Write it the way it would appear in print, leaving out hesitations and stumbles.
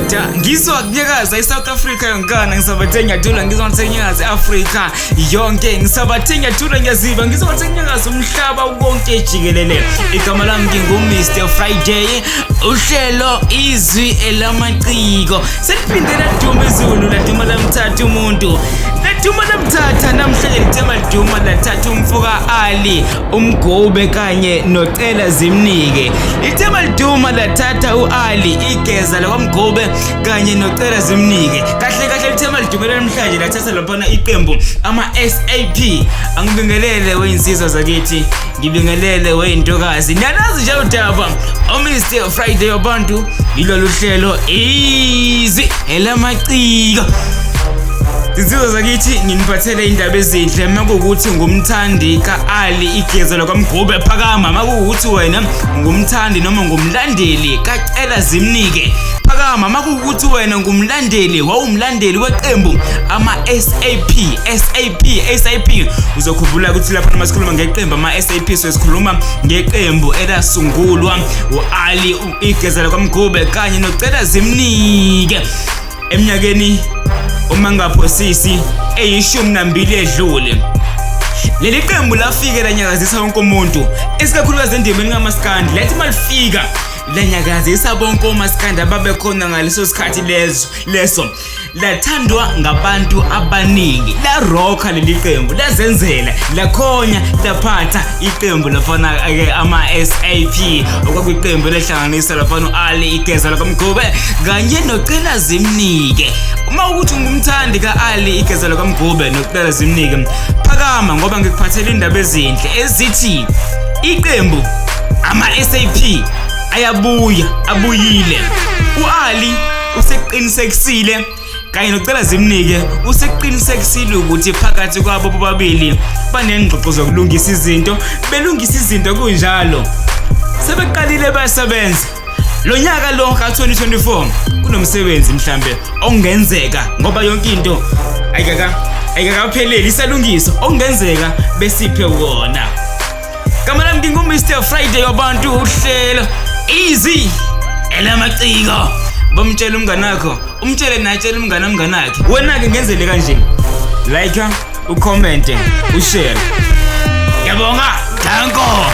Da ngizwa kunyakaza iSouth Africa yonkana, ngisabathe ngiyathula, ngizwa ngathi kunyakaza iAfrica yonke, ngisabathe ngiyathula, ngiyaziba, ngizwa ngathi kunyakaza umhlaba wonke jikelele. Igama lami ngingu Mr Friday, uhlelo Izwi Elamaciko seliphinde laduma izulu, laduma lamthatha umuntu, laduma lamthatha namhlanje, lithema liduma lathatha umfoka Ali uMgube kanye noCela Zimnike. Lithema liduma lathatha u-Ali igeza lakwaMgube kanye noCela Zimnike. Kahle kahle lithema lidumela namhlanje lathatha laphana iqembu ama-SAP. Angibingelele weyinsizwa zakithi, ngibingelele weyintokazi. Niyalazi nje udaba oMr Friday wabantu, yilolu hlelo Izwi Elamaciko. Zinsizwa zakithi, nginiphathele indaba ezinhle. Makuwukuthi ngumthandi ka-Ali igeza lakwaMgube, phakama. Makuwukuthi wena ngumthandi noma ngumlandeli kaCela Zimnike, phakama. Makuwukuthi wena ngumlandeli, wawumlandeli weqembu ama-SAP, SAP, SAP, uzokhumbula ukuthi lapha noma sikhuluma ngeqembu ama-SAP, sikhuluma ngeqembu elasungulwa u-Ali igeza lakwaMgube kanye noCela Zimnike eminyakeni uma ngaphosisi eyi-12 edlule. Leli qembu lafike lanyakazisa wonke umuntu, isikakhulukazi endimeni kamaskandi. Lathi malifika lanyakazisa bonke omaskandi ababekhona ngaleso sikhathi lezo leso, lathandwa ngabantu abaningi, larokha leli qembu, lazenzela, lakhonya, laphatha iqembu lafana ke ama-SAP, okwakuyiqembu elihlanganisa lafana u-Ali igeza lakamgube kanye noCela Zimnike. Uma ukuthi ungumthandi ka-Ali igeza lakamgube noCela Zimnike, phakama ngoba ngikuphathela indaba ezinhle ezithi iqembu ama-SAP ayabuya, abuyile. U-Ali usekuqinisekisile kanye noCela Zimnike usekuqinisekisile ukuthi phakathi kwabo bobabili banengxoxo zokulungisa izinto, belungisa izinto kunjalo sebeqalile bayasebenza. Lo nyaka lo ka-2024 kunomsebenzi mhlambe ongenzeka, ngoba yonke into ayikakapheleli, isalungiswa, okungenzeka besiphe wona. Gama lami ngingu-Mr Friday wabantu, uhlelo Easy Elamaciko. Bamtshela umnganakho, umtshele naye, tshela umngane umnganakhe. Wena-ke ngenzele kanje, like, ucommente, ushare. Ngiyabonga, danko.